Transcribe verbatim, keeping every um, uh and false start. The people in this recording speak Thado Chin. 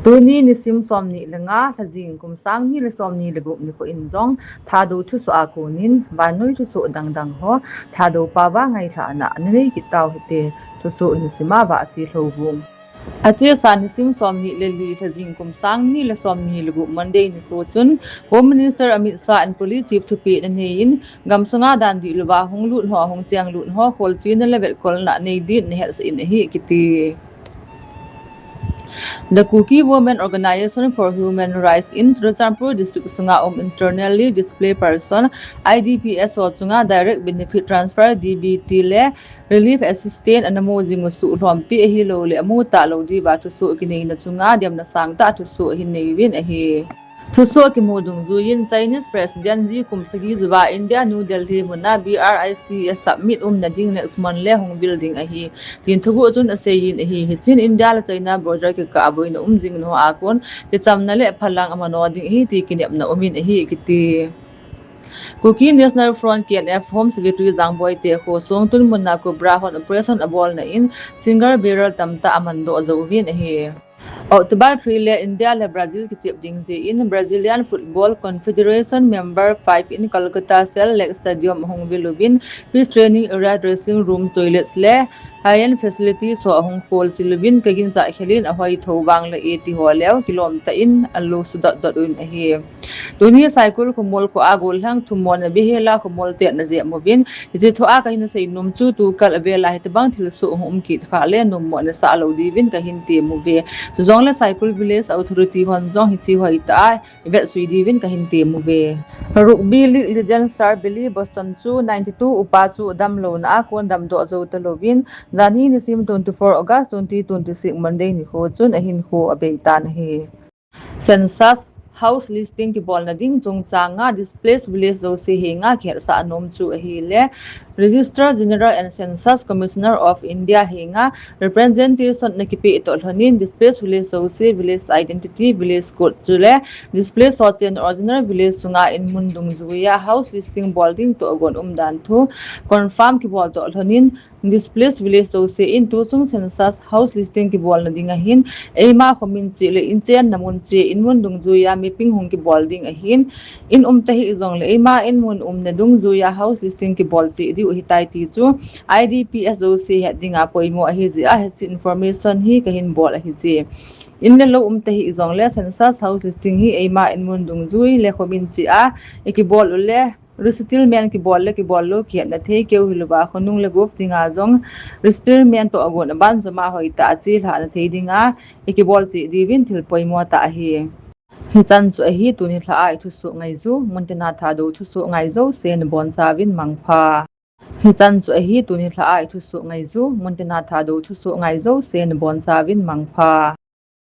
Tuni nisim somni le nga, Lhajing kum sang ni le somni le gup nikho in jong Thadou thusoh a konin vannoi thusoh dangdang ho Thadou paova ngailhahna nanei kit tau hite. Thusoh hin sima Vahsi Lhouvum. Achesa nisim somni le li, Lhajing kum sang ni le somni le gup Monday nikho chun Home Minister Amit Shah in Police Chief thupeh nanei in, gamsunga dan dihlouva hung lut ho, hung chenglut ho kholchilna le vetkolna nei din nahetsah in ahi kiti. The Kuki Women Organisation for Human Rights in Churachandpur District sunga um Internally Displaced Person, I D Ps ho chunga Direct Benefit Transfer, D B T le Relief Assistance ana mu jing u suhlhompi ahilouleh amu talou diuva thusoh kineina chunga demna sangtah thusoh ahin nei uvin ahi. Thusoh kimu dungjuiyin Chinese President Xi kum sagi jouva India New Delhi muna BRICS Summit umna ding next month le hung vil ding ahi, tin thuguh chun aseiyin ahi. Hichun India le China border kikah a boina um jing nau a kon kichamna le phalang amano ding ahi ti kinepna umin ahi kiti. Kuki National Front, K N F, Home Secretary Jangboi Tekho songtun muna Cobra hon operation abolna in single barrel tamtah amandoh jouvin ahi. October three le India le Brazil kichep ding jeh in Brazilian Football Confederation member five in Kolkata Salt Lake Stadium ahung vil uvin, pitch, training area, dressing room, toilets le high-end facilities ho ahung kholchil uvin, kaginchat khelin ahoi thou vang le eti ho leu kilom tah in alu sudot dot un ahi. Tuni Saikul Khomol kho a gollhang thummona behela khomol te ana jep uvin, hiche thoa kahin seinom chu tukal avela hitobang thilsoh hung um kit khah le nommo nasah lou diuvin kahin tem uve. Chujongle Saikul Village Authority hon jong hiche hoitah a ivetsui diuvin kahin tem uve. Rugby League legend star Billy Boston chu ninety-two upa chu adamlouna a kon damdoh jou talouvin, janhi nisim twenty-four August twenty twenty-six Monday nikho chun ahinkho abeitan ahi. Census house listing kibolna ding chungchanga displaced village jouse henga kihetsah nom chu ahile, Registrar General and Census Commissioner of India henga representation ana kipeh toh lhonin displaced village jouse village identity, village code chule displaced ho chenna original village sunga inmun dungjuiya house listing bol ding toh agon umdan thu confirm kibol toh lhonin, displaced village jouse in tuchung census house listing kibolna ding ahin, eima khomin cheh le inchenna mun cheh inmun dungjuiya mapping hung kibol ding ahin, in um tahih jongle eima inmun umna dungjuiya house listing kibol cheh diu ahitai ti chu I D P S jouse het dinga poimo ahijeh a hiche information hi kahin bol ahije. In le lou um tahih jongle census house listing hi eima inmun dungjui le khomin cheh a ikibol ule resettlement kibol le kibol lou kihetna thei keu hilouva khonung le gup dinga jong resettlement toh agon aban joma hoitah a chelhahna thei dinga ikibol cheh diuvin thil poimo tah ahi. Hichan chu ahi tuni lha a ithusoh ngaiju, muntina Thadou thusoh ngai jouse nabonchauvin mangpha. Hichan chu ahi tuni lha a ithusoh ngaiju, muntina Thadou thusoh ngai jouse nabonchauvin mangpha.